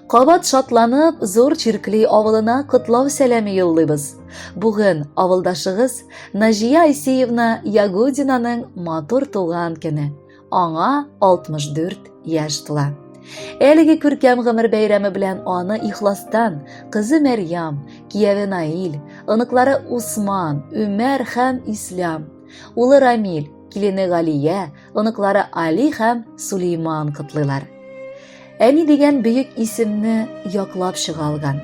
Кабат шатланып, Зур Чиркли авылына котлау сәламе юллыйбыз. Бүген авылдашыгыз Наҗия Айсеевна Ягудинаның матур туган көне. Аңа 64 яшь тула. Әлеге күркәм гомер бәйрәме белән аны ихластан кызы Мәрьям, кияве Наил, оныклары Усман, Үмәр һәм Ислам, улы Рамил, килене Галия, оныклары Али һәм Сулейман котлыйлар. Әни дигән бөек исемне яклап чыга алган.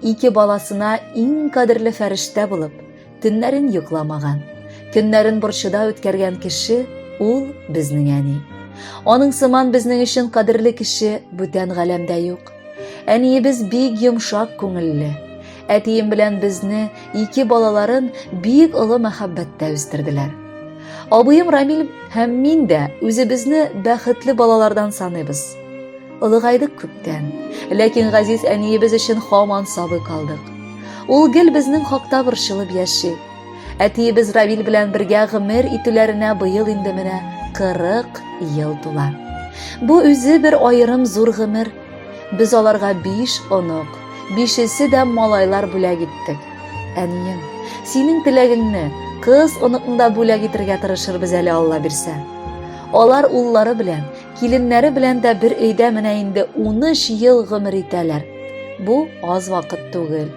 Ике баласына иң кадерле фәрештә булып, төннәрен йокламаган, көннәрен борчуда үткәргән кеше ул безнең әни. Аның сыман безнең өчен кадерле кеше бүтән галәмдә юк. Әниебез бик йомшак күңелле. Әтием белән безне ике балаларын бик олы мәхәббәттә үстерделәр. Абыем Рамил һәм мин дә үзебезне бәхетле балалардан саныйбыз. Олыгайдык күптән, ләкин газиз әниебез өчен һаман сабый калдык. Ул гел безнең хакта борчылып яши. Әтиебез Равил белән бергә гомер итүләренә быел инде менә 40 ел тула. Бу үзе бер аерым зур гомер. Без аларга биш онык, бишесе дә малайлар бүләк иттек. Әнием, синең теләгеңне, кыз оныкны да бүләк итергә тырышырбыз әле Алла бирсә. Алар уллары белән, киленнәре белән дә бер өйдә менә инде 13 ел гомер итәләр. Бу аз вакыт түгел.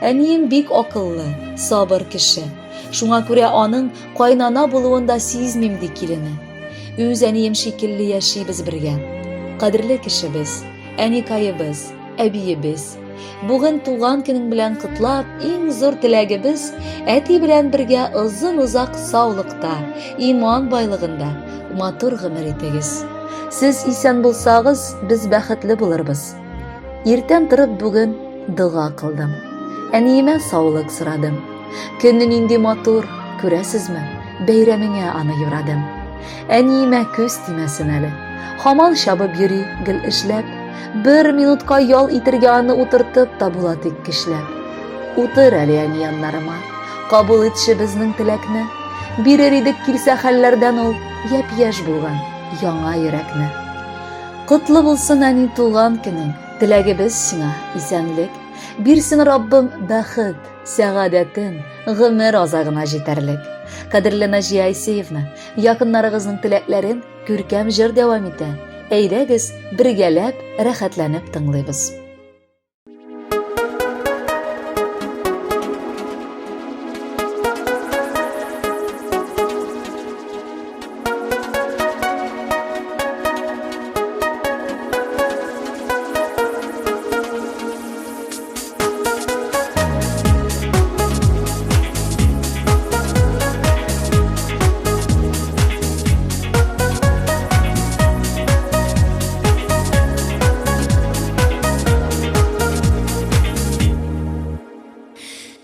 Әнием бик акыллы, сабыр кеше. Шуңа күрә аның кайнана булуын да сизмим, ди килене. Үз әнием шикелле яшибез бергә. Кадерле кешебез, әникаебыз, әбиебез. Бүген туган көнең белән котлап, иң зур теләгебез әти белән бергә озын-озак саулыкта, иман байлыгында матур гомер итегез. Сез исән булсагыз, без бәхетле булырбыз. Иртән торып бүген дога кылдым. Әниемә саулык сорадым. Көнне нинди матур, күрәсезме? Бәйрәмеңә аны юрадым. Әниемә күз тимәсен әле. Хаман чабып йөри, гел эшләп. Бер минутка ял итергә аны утыртып та була тик көчләп. Утыр әле әни яннарыма. Кабул итче безнең теләкне. Бирер идек килсә хәлләрдән ул япь-яшь булган яңа йөрәкне. Котлы булсын әни туган көнең. Теләгебез сиңа исәнлек. Бирсен Раббым бәхет, сәгадәтен гомер азагына җитәрлек. Кадерле Наҗия Айсеевна, якыннарыгызның теләкләрен күркәм җыр дәвам итә. Әйдәгез, бергәләп, рәхәтләнеп тыңлыйбыз.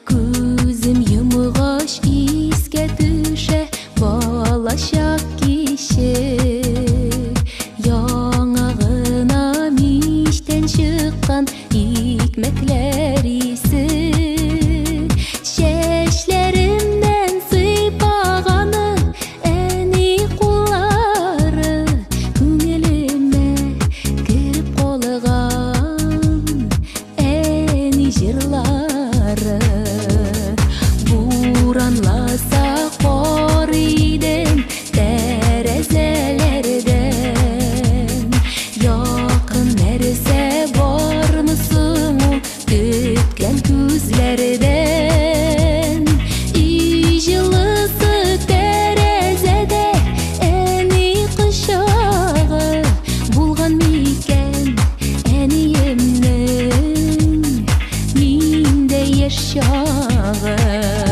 Күзем йомгач искә төшә балачак киче. Яңа гына мичтән чыккан икмәкләр исе. Чәчләремнән сыйпаганы әни куллары күңелемә кереп калган. Әни җырлары Буранласа кар идем тәрәзәләрдән Якын нәрсә бармы соң ул көткән күзләрдән Өй җылысы тәрәзәдә әни кочагы булган микән Әниемнең миндә яшь чагы.